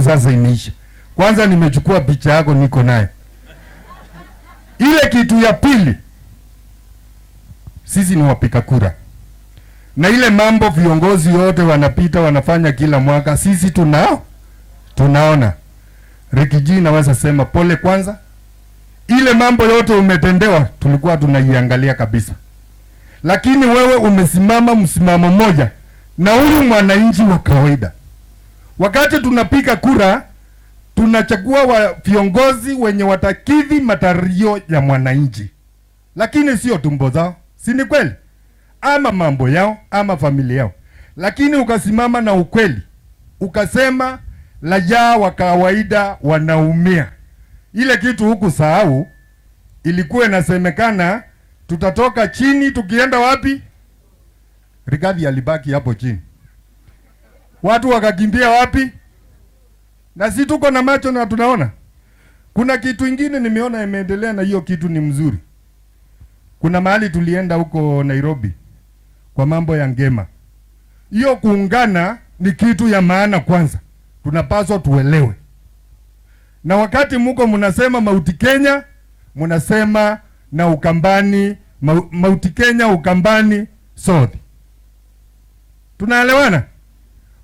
Sasa imeisha. Kwanza nimechukua picha yako, niko nayo. Ile kitu ya pili, sisi ni wapiga kura, na ile mambo viongozi wote wanapita wanafanya kila mwaka, sisi tunaona. Riggy G, naweza sema pole kwanza. Ile mambo yote umetendewa tulikuwa tunaiangalia kabisa, lakini wewe umesimama msimamo mmoja na huyu mwananchi wa kawaida. Wakati tunapiga kura, tunachagua wa viongozi wenye watakidhi matarajio ya mwananchi, lakini sio tumbo zao, si ni kweli? Ama mambo yao ama familia yao, lakini ukasimama na ukweli, ukasema raia wa kawaida wanaumia. Ile kitu huku sahau, ilikuwa inasemekana tutatoka chini tukienda wapi? Rigathi alibaki hapo chini, watu wakakimbia wapi? Na si tuko na macho na tunaona. Kuna kitu ingine nimeona imeendelea, na hiyo kitu ni mzuri. Kuna mahali tulienda huko Nairobi kwa mambo ya ngema. Hiyo kuungana ni kitu ya maana kwanza, tunapaswa tuelewe. Na wakati muko mnasema Mount Kenya, mnasema na Ukambani, Mount Kenya, Ukambani, South. Tunaelewana?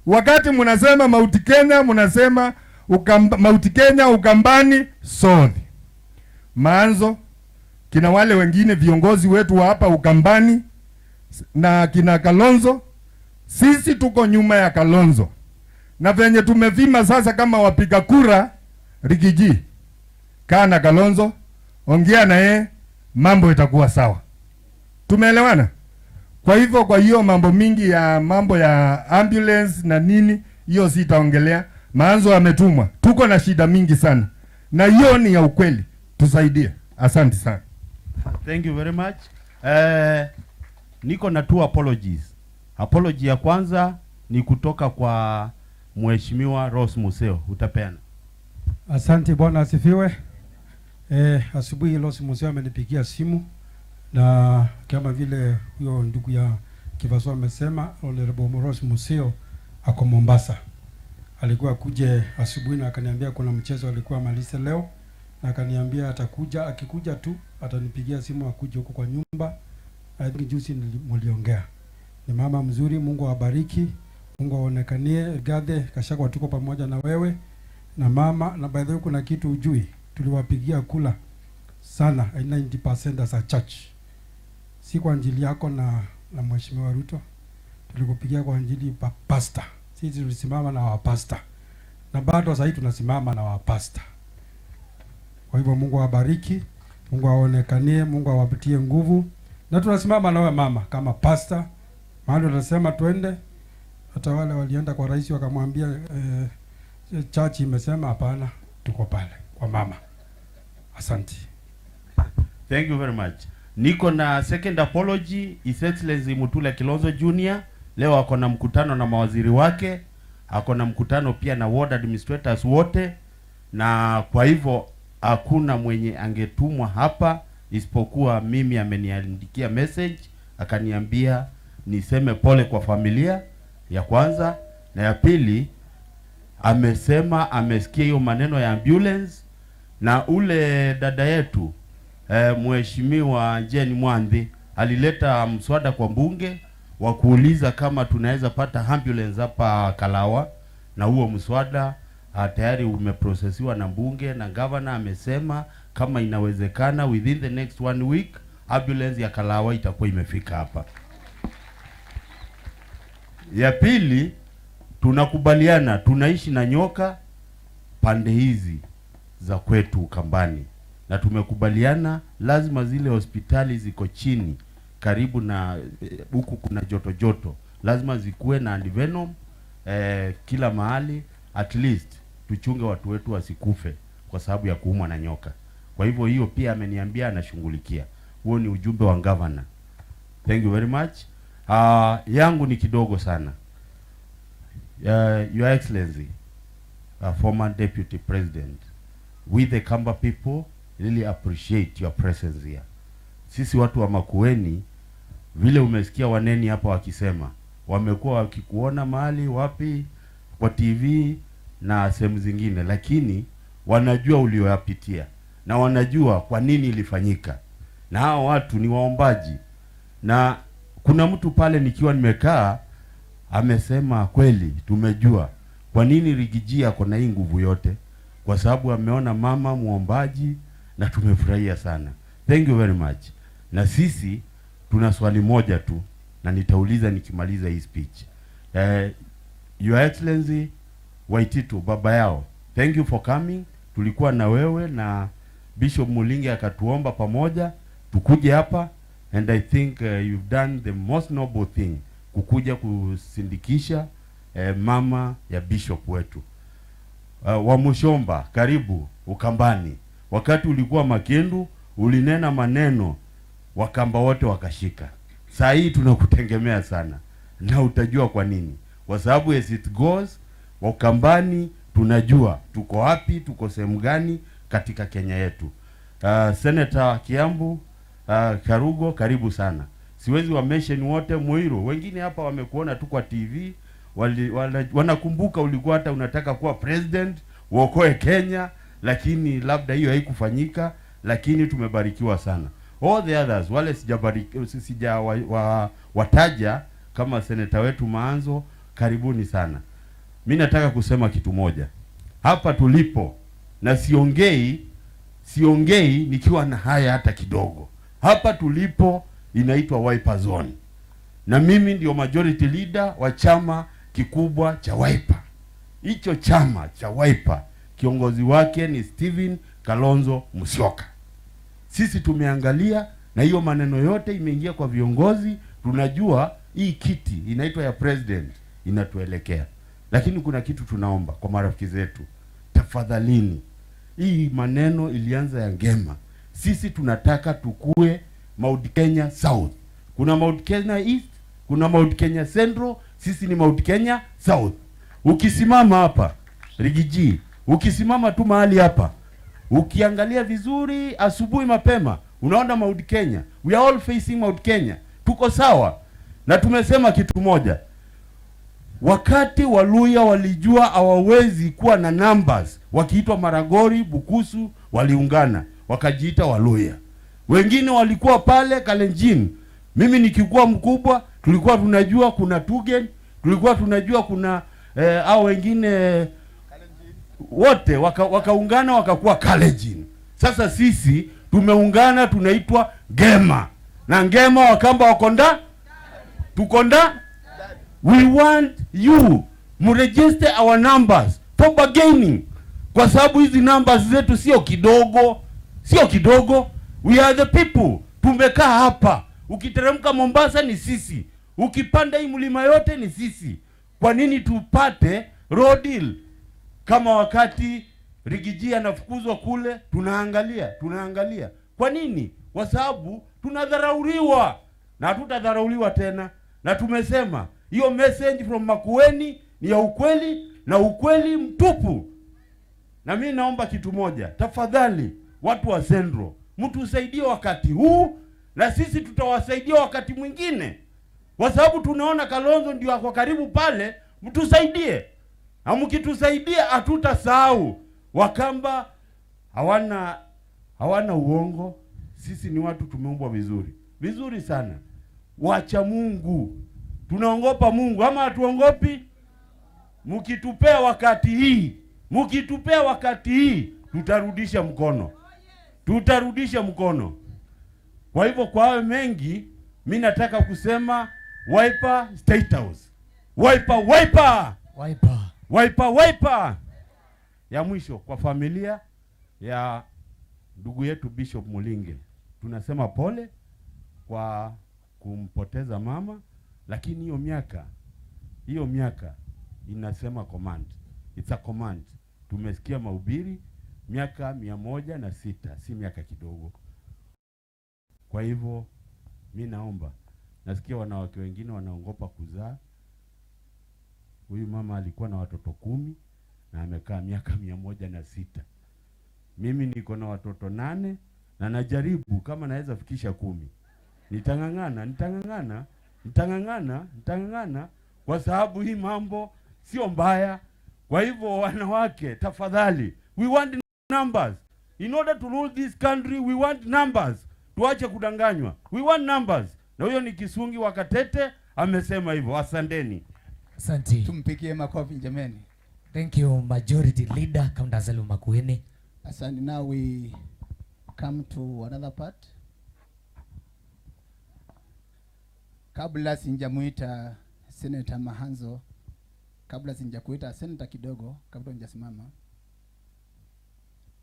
Wakati mnasema Mount Kenya, mnasema Mount Kenya, Ukambani, South. Maanzo kina wale wengine viongozi wetu wa hapa Ukambani na kina Kalonzo, sisi tuko nyuma ya Kalonzo, na venye tumevima sasa kama wapiga kura, Riggy G, kaa na Kalonzo, ongea na yeye, mambo itakuwa sawa. Tumeelewana? Kwa hivyo, kwa hiyo mambo mingi ya mambo ya ambulance na nini, hiyo sitaongelea. Maanzo ametumwa, tuko na shida mingi sana, na hiyo ni ya ukweli, tusaidie. Asante sana. Thank you very much. Niko na two apologies. Apology ya kwanza ni kutoka kwa Mheshimiwa Rose Museo. Utapeana. Asante, bwana asifiwe. Asubuhi Rose Museo amenipigia simu na kama vile huyo ndugu ya Kivaso amesema, Honorable Rose Museo ako Mombasa. Alikuwa akuje asubuhi na akaniambia kuna mchezo alikuwa amalize leo na akaniambia atakuja, akikuja tu atanipigia simu akuje huko kwa nyumba. I think juzi mliongea. Ni mama mzuri, Mungu awabariki, Mungu aonekanie. Rigathi Gachagua, tuko pamoja na wewe na mama. Na by the way, kuna kitu ujui, tuliwapigia kura sana 90% as a church, si kwa ajili yako na Mheshimiwa Ruto, tulikupigia kwa ajili pa pastor. Sisi tulisimama na wapasta na bado sasa hivi tunasimama na wapasta. Kwa hivyo Mungu awabariki, Mungu aonekanie, Mungu awapatie nguvu, na tunasimama na wewe mama kama pastor, mahali utasema twende. Hata wale walienda kwa rais wakamwambia church imesema hapana, tuko pale kwa mama. Asante. Thank you very much. Niko na second apology. His Excellency Mutula Kilonzo Jr. leo ako na mkutano na mawaziri wake, ako na mkutano pia na ward administrators wote, na kwa hivyo hakuna mwenye angetumwa hapa isipokuwa mimi. Ameniandikia message akaniambia niseme pole kwa familia ya kwanza, na ya pili amesema amesikia hiyo maneno ya ambulance na ule dada yetu Mheshimiwa Jane Mwanthi alileta mswada kwa bunge wa kuuliza kama tunaweza pata ambulance hapa Kalawa, na huo mswada tayari umeprocessiwa na bunge na governor amesema kama inawezekana within the next one week ambulance ya Kalawa itakuwa imefika hapa. Ya pili, tunakubaliana tunaishi na nyoka pande hizi za kwetu Ukambani, na tumekubaliana lazima zile hospitali ziko chini karibu na huku kuna joto joto, lazima zikuwe na antivenom kila mahali, at least tuchunge watu wetu wasikufe kwa sababu ya kuumwa na nyoka. Kwa hivyo hiyo pia ameniambia anashughulikia. Huo ni ujumbe wa governor. Thank you very much. Yangu ni kidogo sana. Your Excellency, former Deputy President, we the Kamba people really appreciate your presence here. Sisi watu wa Makueni, vile umesikia waneni hapa wakisema, wamekuwa wakikuona mahali wapi kwa TV. na sehemu zingine, lakini wanajua ulioyapitia na wanajua kwa nini ilifanyika, na hao watu ni waombaji. Na kuna mtu pale nikiwa nimekaa amesema kweli, tumejua kwa nini Riggy G ako na hii nguvu yote, kwa sababu ameona mama muombaji, na tumefurahia sana. Thank you very much. Na sisi tuna swali moja tu, na nitauliza nikimaliza hii speech. Your Excellency Waititu, baba yao, thank you for coming. Tulikuwa na wewe na Bishop Mulinge akatuomba pamoja tukuje hapa, and I think you've done the most noble thing kukuja kusindikisha mama ya bishop wetu. Wamuchomba, karibu Ukambani. Wakati ulikuwa Makindu ulinena maneno Wakamba wote wakashika. Saa hii tunakutegemea sana, na utajua kwa nini, kwa sababu as it goes, Wakambani tunajua tuko wapi, tuko sehemu gani katika Kenya yetu. Senator Kiambu, Karugo, karibu sana. Siwezi wa mention wote, Muiru, wengine hapa wamekuona tu kwa TV, wanakumbuka ulikuwa hata unataka kuwa president uokoe Kenya, lakini labda hiyo haikufanyika, lakini tumebarikiwa sana. All the others wale sijabariki, sija wataja kama seneta wetu Maanzo, karibuni sana. Mi nataka kusema kitu moja hapa tulipo, na siongei nikiwa na haya hata kidogo. Hapa tulipo inaitwa Wiper Zone, na mimi ndio majority leader wa chama kikubwa cha Wiper. Hicho chama cha Wiper kiongozi wake ni Stephen Kalonzo Musyoka. Sisi tumeangalia na hiyo maneno yote imeingia kwa viongozi, tunajua hii kiti inaitwa ya president inatuelekea, lakini kuna kitu tunaomba kwa marafiki zetu, tafadhalini, hii maneno ilianza ya Ngema. Sisi tunataka tukue Mount Kenya South. Kuna Mount Kenya East, kuna Mount Kenya Central, sisi ni Mount Kenya South. Ukisimama hapa Riggy G, ukisimama tu mahali hapa, ukiangalia vizuri asubuhi mapema, unaona Mount Kenya. We are all facing Mount Kenya. Tuko sawa. Na tumesema kitu moja. Wakati Waluya walijua hawawezi kuwa na numbers, wakiitwa Maragori, Bukusu, waliungana wakajiita Waluya. Wengine walikuwa pale Kalenjin. Mimi nikikuwa mkubwa, tulikuwa tunajua kuna Tugen, tulikuwa tunajua kuna au wengine wote wakaungana wakakuwa Kalenjin. Sasa sisi tumeungana tunaitwa Ngema, na Ngema Wakamba wakonda tukonda. We want you mregister our numbers for bargaining, kwa sababu hizi numbers zetu sio kidogo, sio kidogo. We are the people. Tumekaa hapa, ukiteremka Mombasa ni sisi, ukipanda hii mlima yote ni sisi. Kwa nini tupate raw deal? Kama wakati Riggy G anafukuzwa kule, tunaangalia tunaangalia. Kwa nini? Kwa sababu tunadharauliwa na hatutadharauliwa tena, na tumesema hiyo message from Makueni ni ya ukweli na ukweli mtupu. Na mimi naomba kitu moja, tafadhali watu wa Central, mtusaidie wakati huu na sisi tutawasaidia wakati mwingine, kwa sababu tunaona Kalonzo ndio ako karibu pale. Mtusaidie, na mkitusaidia hatutasahau. Wakamba hawana uongo. Sisi ni watu tumeumbwa vizuri vizuri sana, wacha Mungu, tunaongopa Mungu ama hatuongopi? Mkitupea wakati hii, mkitupea wakati hii, tutarudisha mkono, tutarudisha mkono. Kwa hivyo kwa hayo mengi, mi nataka kusema Wiper State House, Wiper, Wiper, Wiper. Wiper, Wiper. Ya mwisho kwa familia ya ndugu yetu Bishop Mulinge, tunasema pole kwa kumpoteza mama, lakini hiyo miaka inasema command, it's a command. Tumesikia mahubiri miaka 106, si miaka kidogo. Kwa hivyo mi naomba, nasikia wanawake wengine wanaogopa kuzaa. Huyu mama alikuwa na watoto 10 na amekaa miaka 106. Mimi niko na watoto 8 na najaribu kama naweza fikisha 10. Nitang'ang'ana, nitang'ang'ana, nitang'ang'ana, nitang'ang'ana kwa sababu hii mambo sio mbaya. Kwa hivyo wanawake, tafadhali, we want numbers. In order to rule this country, we want numbers. Tuache kudanganywa. We want numbers. Na huyo ni Kisungi wa Katete amesema hivyo. Asanteni. Asante. Tumpigie makofi jameni. Thank you, Majority Leader County Assembly Makueni. Asante. Now we come to another part. Kabla sinjamuita Senator Mahanzo, kabla sinjakuita Senator kidogo, kabla hujasimama,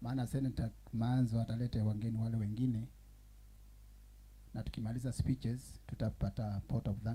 maana Senator Mahanzo ataleta wageni wale wengine, na tukimaliza speeches tutapata pot of thanks.